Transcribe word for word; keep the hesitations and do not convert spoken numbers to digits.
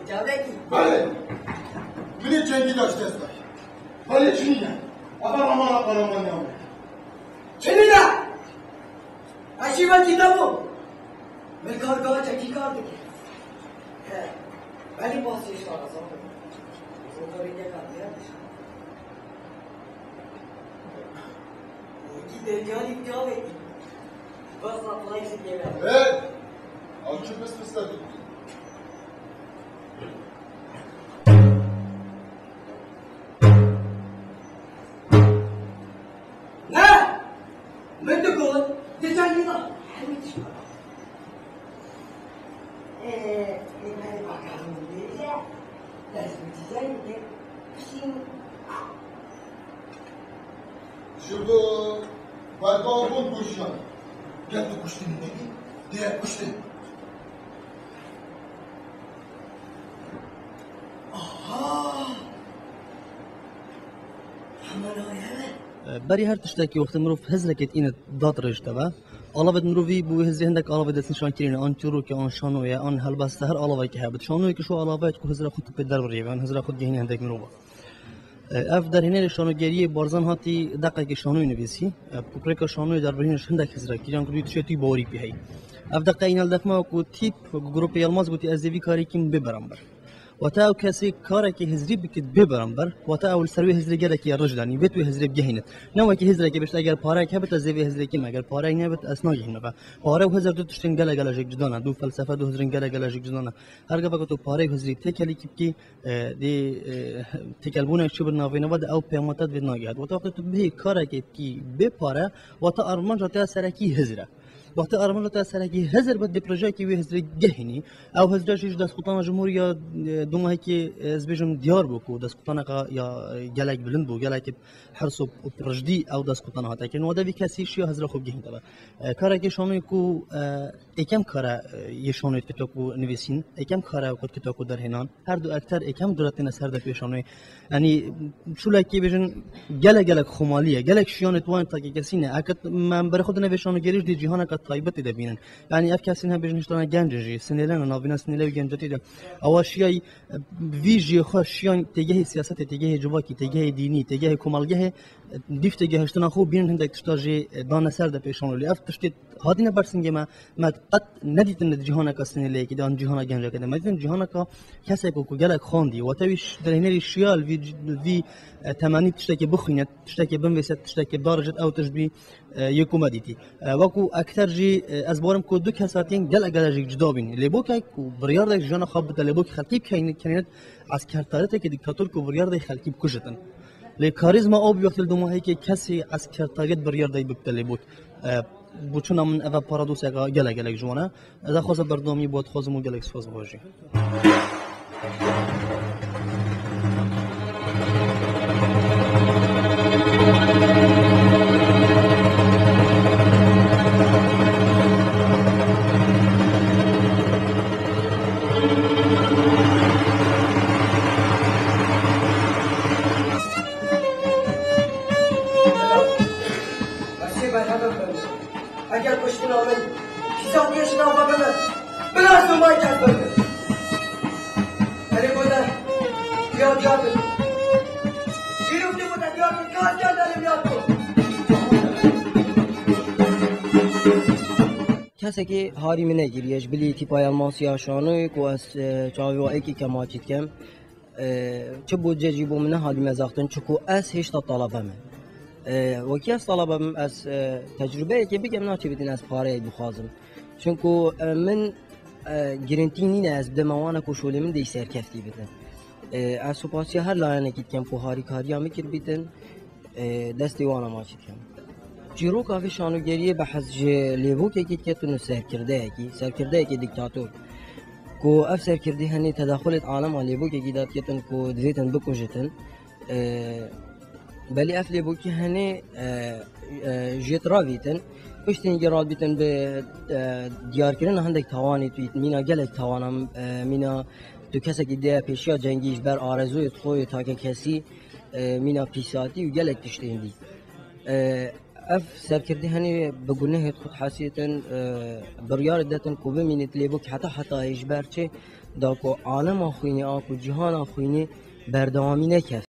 Çavekî. Belê. Min ê cengî daş dest de. Belê çinî ne. Eva ramana qaraman ya. Çinî ne. Eşî wekî de bû. Min kar gaha çekî kar dike. He. Belê basî şara zan. Zan karî ne kar diye. Wekî derkarî kavekî. Bas atlayışı gelen. Hey! Avcı pis pis de tuttu. Ne? Min digot, dican yina. Hemî tişt. Ee, ne bakarim diye. Ders bitecek mi? Şimdi. Ji bo bergavon gojiyan. Gel tu kuştin nekî, diye kuştin. Aha! Hemen o yere. Berî her tiştekî wextê mirov hizrekê tîne dat rêj te ve. Alavê mirovî bû hizrê hindek alavê destnîşankirî ne, an çîrokê, an şanoye, an helbeste, her alavekî hebit. Şanoyê ki şu alaveyek ku hizra xwe tu pê derviriyê ve, an hizra xwe digihînî hindek mirova. E, ev derhênerê şanogeriyê Barzan hatî deqekê şanoyê nivîsî. E, ku bi rêka şanoyê derbirînê ji hindek hizra kiriyan ku tu tiştê tu yî bawerî pê heyî. Ev deqe îna li def me ku tîp, ku grûpê Yilmaz gotî, ez ê vî karî kim bê beramber. Wate ew kesê karekê hizrî bikit bê beramber, wate ew li ser wê hizrê gelekî rij danî, vê tu wê hizrê bigehînit. Ne wekî hizrekê bişt, eger pareyek hebit ez ê vê hizrê kim, eger pareyek nebit ez nagihînim ve. Pare û hizir du tiştên gelek gelek jêk cuda ne, du felsefe, du hizrên gelek gelek jêk cuda ne. Her gava ku tu pareyê û hizrî têkelî kî bikî, e, dê, e, têkelbûnek çi bi navê ne ve de ew pêmate divê nagihat. Wate wextê tu bihê karekê kî bê pare, wate armanca te ya serekî hizir e. Wextê armanca te ya serekî hizir be, dê projeyekî wê hizrê gehînî. Ew hizre jî ji destxutana cumhuriya, e, domahekê, e, ez bêjim diyar bû ku destxutaneka ya, e, gelek bilind bû, gelek hirs û, û rijdî ew destxutana hate kirin. Wate vî kesî şiya hizra xwe bigihînte be. E, karekê şanoyê ku, e, êkem kare, e, yê şanoyê dikito ku nivîsîn, êkem kare ku dikito ku derhênan, her du ekter êkem dûre têne ser de pê şanoyê. Yanî, şulekê bêjin, gelek gelek xwemalî ye, gelek şiyanê tu wan takekesî ne. Eke me berê xwe dine vê şanogerî jî dê cîhaneke taybetê de bînin. Yanî, ev kesî ne bêjin hiştana genc in jî, sinêlene navîna sinêlê û gencetî de. Ewa şiyayî, e, vî jiyê xwe şiyan têgehê siyasetê, têgehê civakî, têgehê dînî, têgehê komelgehê, e, dîf têgehiştina xwe bînin hindek tişta jê, e, dane ser de pê şano. Lê ev tiştê hatine ber singê me, me qet nedîtin di cîhaneka sinêleyekî de, an cîhana gencekê de. Me dîtin cîhaneka kesek ku gelek xwendî. Wate wî ş-, derhênerî şiya li vî, li vî, e, temenî tiştekê bixwîne, tiştekê binvêse, tiştekê bidarijit, ew tişt bî, e, yê ku me dîtî. E, wekû ekter jî, e, ez bawerim ku du kesatiyên gelek gelek jî cuda bîn. Lêbokek ku biryardek jiyana xwe bide lêbokî xelkî bikeyne-, kenêne, eskertariyetekê dîktator ku biryardek xelkî bikujitin. Lê karîzma ew bî wextê li domahekê kesê eskertariyet biryardek bibite lêbok. E, Boçûna min ev e, paradoseka gelek gelek ji wan e. Ez daxwaza berdewamî bo dixwazim û gelek spas bo jî. Eger kuştina min kîsa pêş nava bime, bila ez domay kes bibim. Erê bode, ya diyar bin. Çîrok tê bode diyar bin, kas gel derim ya tu. Kesekî harî min negiriye ji bilî tîpa Yilmaz ya şanoyê ku ez, e, çavê wa êkî kemaçî dikem. E, çi budce jî bo min nehadî mezextin, çiku ez hêşta talebe me. E, wekî ez talebe bim, ez, e, tecrubeyekê bikim, naçê bitin ez pareyek bixwazim. Çinku, e, min, e, girintî nîne ez bidime wana ku şolê min dê serkeftî bitin. E, ez supasiya her layenekî dikim ku harîkariya min kir bîtin. E, destê wan a maçî dikin. Çîroka vê şanogeriyê behs ji lêbokekî diketin û serkirdeyekî, serkirdeyekî dîktator. Ku ev serkirdî henê tedexulê di alema lêbokekî de diketin ku divêtin bikujitin. E, belê ev lêbokî henê, e, e, jêt ravîtin. Piştî hingê radbîtin bi, e, diyarkirina hindek tawanê tu yî, mîna gelek tawana, e, mîna tu kesekî dê pêşiya cengî ji ber arezûyê xwe yê takekesî, e, mîna pîsatî û gelek tiştên dî. E, Ev serkirdî henî bi gunehê xwe dihesîtin, e, biryarê detin ku bimînit, lê bo ki heta heta hê ji ber çi da ku alema xwînê a ku cîhana xwînê berdewamî neket.